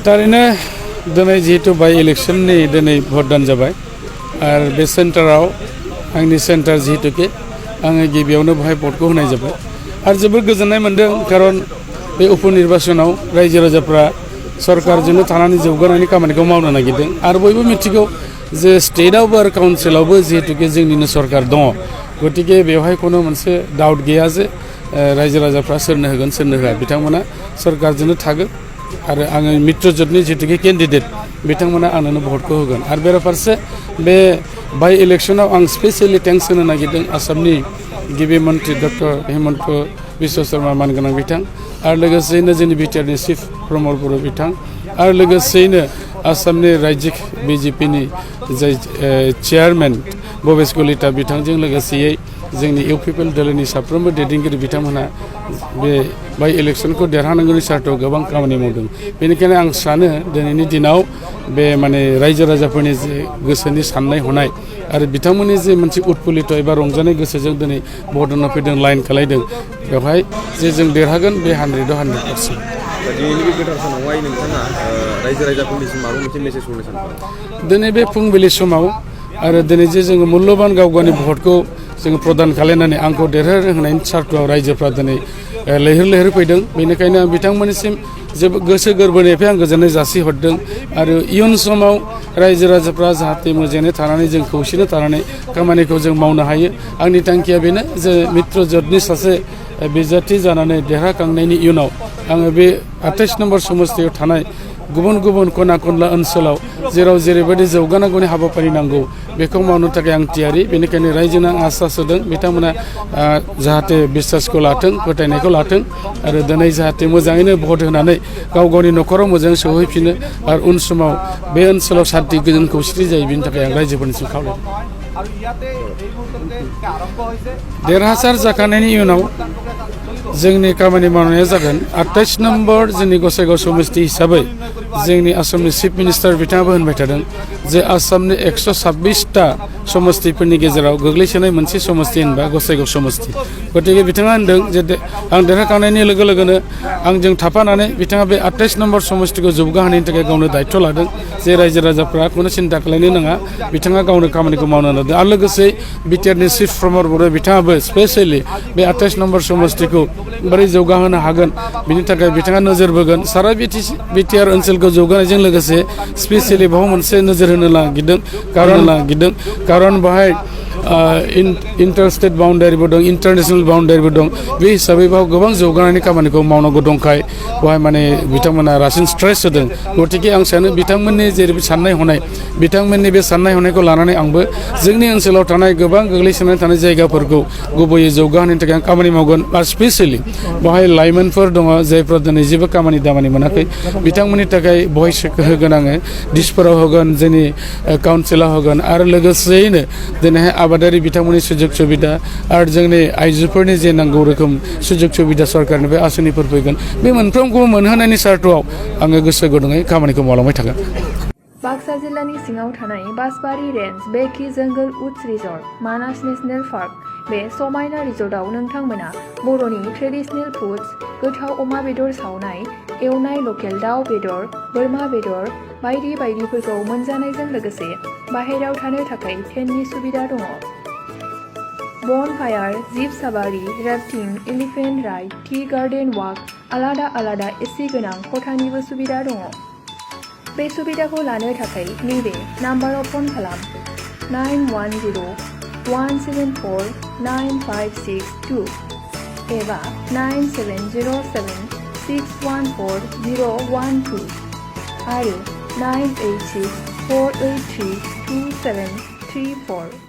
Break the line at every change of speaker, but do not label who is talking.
थारैनो दिनै जिहेतु बाय इलेक्शननि दिनै भट दान जाबाय आरो बे सेन्टाराव आंनि सेन्टार जिहेतुके आङो गिबियावनो बेहाय भटखौ होनाय जाबाय आरो जोबोर गोजोननाय मोन्दों खारन बे उपनिर्बाचनाव रायजो राजाफ्रा सरकारजोंनो थानानै जौगानायनि खामानिखौ मावनो नागिरदों आरो बयबो मिथिगौ जे स्टेटआवबो आरो काउन्सिलावबो जिहेतुके जोंनिनो सरकार दङ गतिके बेवहाय कोनो मोनसे डाउट गैया जे रायजो राजाफ्रा सोरनो होगोन सोरनो होआ बिथांमोना सरकारजोंनो थागोन आरो आङो मित्रजोटनि जिहेतुके केन्डिडेट बिथांमोना आंनो भटखौ होगोन आरो बेराफारसे बे बाय इलेक्शनाव आं स्पेसियेलि थेंक्स होनो नागिरदों आसामनि गिबि मन्त्रि डक्टर हेमन्त बिश्व शर्मा मानगोनां बिथां आरो लोगोसेयैनो जोंनि बिटिआरनि चिफ प्रमद बर' बिथां आरो लोगोसेयैनो आसामनि रायजिक बिजेपिनि जाय चेयारमेन भबेश कलिता बिथांजों लोगोसेयै जोंनि इउपिपिएल दोलोनि साफ्रोमबो दैदेनगिरि बिथांमोनहा बे बाय इलेक्शनखौ देरहानांगौनि सार्थआव गोबां खामानि मावदों बेनिखायनो आं सानो दिनैनि दिनाव बे माने रायजो राजाफोरनि जे गोसोनि साननाय हनाय आरो बिथांमोननि जे मोनसे उतफुल्लित एबा रंजानाय गोसोजों दिनै भट होनो फैदों लाइन खालायदों बेवहाय जे जों देरहागोन बे 100%।
दिनैनि बे गोथार सानावहाय नोंथाङा रायजो राजाफोरनिसिम माबा मोनसे मेसेज हरनो सानदों
दिनै बे फुंबिलि समाव आरो दिनै जे जोङो मुल्यबान गाव गावनि भटखौ जोङो प्रदान खालामनानै आंखौ देरहाहोनायनि सार्थआव रायजोफ्रा दिनै लैहोर लैहोर फैदों बेनिखायनो आं बिथांमोननिसिम जोबोद गोसो गोरबोनिफ्राय आं गोजोननाय जासिहरदों आरो इयुन समाव रायजो राजाफ्रा जाहाथे मोजाङै थानानै जों खौसेनो थानानै खामानिखौ जों मावनो हायो आंनि थांखिया बेनो जे मित्रजोटनि सासे बिजाथि जानानै देरहाखांनायनि इयुनाव आङो बे 28 नम्बर समस्तियाव थानाय गुबुन गुबुन खना खनला ओनसोलाव जेराव जेरैबायदि जौगानांगौनि हाबाफारि नांगौ बेखौ मावनो थाखाय आं थियारि बेनिखायनो रायजोनो आं आसा होदों बिथांमोना जाहाथे बिश्वासखौ लाथों फोथायनायखौ लाथों आरो दिनै जाहाथे मोजाङैनो भट होनानै गाव गावनि न'खराव मोजां सौहैफिनो आरो उन समाव बे ओनसोलाव शान्ति गोजोन खौसेथि जायो बेनि थाखाय आं रायजोफोरनिसिम खावलायदों। देरहासार जाखांनायनि उनाव जोंनि खामानि मावनाया जागोन 28 नम्बर जोंनि गसाइगाव समस्ति हिसाबै जोंनि आसामनि चिफ मिनिस्टार बिथाङाबो होनबाय थादों जे आसामनि 126टा समस्तिफोरनि गेजेराव गोग्लैसोनाय मोनसे समस्ति होनबा गसाइगाव समस्ति गतिके बिथाङा होनदों जे आं देरहाखांनायनि लोगो लोगोनो आंजों थाफानानै बिथाङा बे 28 नम्बर समस्तिखौ जौगाहोनायनि थाखाय गावनो दायित्व लादों जे रायजो राजाफ्रा खुनु सिन्था खालामनो नाङा बिथाङा गावनो खामानिखौ मावनो लादों आरो लोगोसे बिटिआरनि चिफ प्रमद बर' बिथाङाबो स्पेसियेलि बे 28 नम्बर समस्तिखौ बोरै जौगाहोनो हागोन बिनि थाखाय बिथाङा नोजोर बोगोन सारा बिटिआर ओनसोलखौ जौगानायजों लोगोसे स्पेसियेलि बाव मोनसे नोजोर होनो नागिरदों खारन बाहाय इन्टार स्टेट बाउन्डारिबो दं इन्टारनेसनेल बाउन्डारिबो दं बे हिसाबै बाव गोबां जौगानायनि खामानिखौ मावनांगौ दंखाय बेवहाय माने बिथांमोना रासिन स्ट्रेस होदों गतिके आं सानो बिथांमोननि जेरै साननाय हनाय बिथांमोननि बे साननाय हनायखौ लानानै आंबो जोंनि ओनसोलाव थानाय गोबां गोग्लैसोनानै थानाय जायगाफोरखौ गुबैयै जौगाहोनायनि थाखाय आं खामानि मावगोन आरो स्पेसियेलि बेवहाय लाइमोनफोर दङ जायफ्रा दिनै जेबो खामानि दामानि मोनाखै बिथांमोननि थाखाय भइस होगोन आङो दिसफोराव होगोन जोंनि काउन्सिलाव होगोन आरो लोगोसेयैनो दिनैहाय आबादारि बिथांमोननि सुजुग सुबिदा आरो जोंनि आइजोफोरनि जे नांगौ रोखोम सुजुग सुबिदा सरकारनिफ्राय आसनिफोर फैगोन बे मोनफ्रोमखौबो मोनहोनायनि सार्थआव आङो गोसो गुदुङै खामानिखौ मावलांबाय थागोन।
बाक्सा जिल्लानि सिङाव थानाय बासबारि रेन्ज बेकि जंगल उड्स रिजर्ट मानास नेशनेल पार्क बे समायना रिजर्टआव नोंथांमोना बर'नि ट्रेडिशनेल फुड्स गोथाव अमा बेदर सावनाय एवनाय लकेल दाउ बेदर बोरमा बेदर बायदि बायदिफोरखौ मोनजानायजों लोगोसे बाहेरायाव थानो थाखाय टेन्टनि सुबिदा दङ। Bonfire jeep safari rafting elephant ride tea garden walk आलादा आलादा एसि गोनां खथानिबो सुबिदा दङ। बे सुबिदाखौ लानो थाखाय नैबे नाम्बाराव फन खालाम 9104974956 एबा 9707614012 आरो 98648327334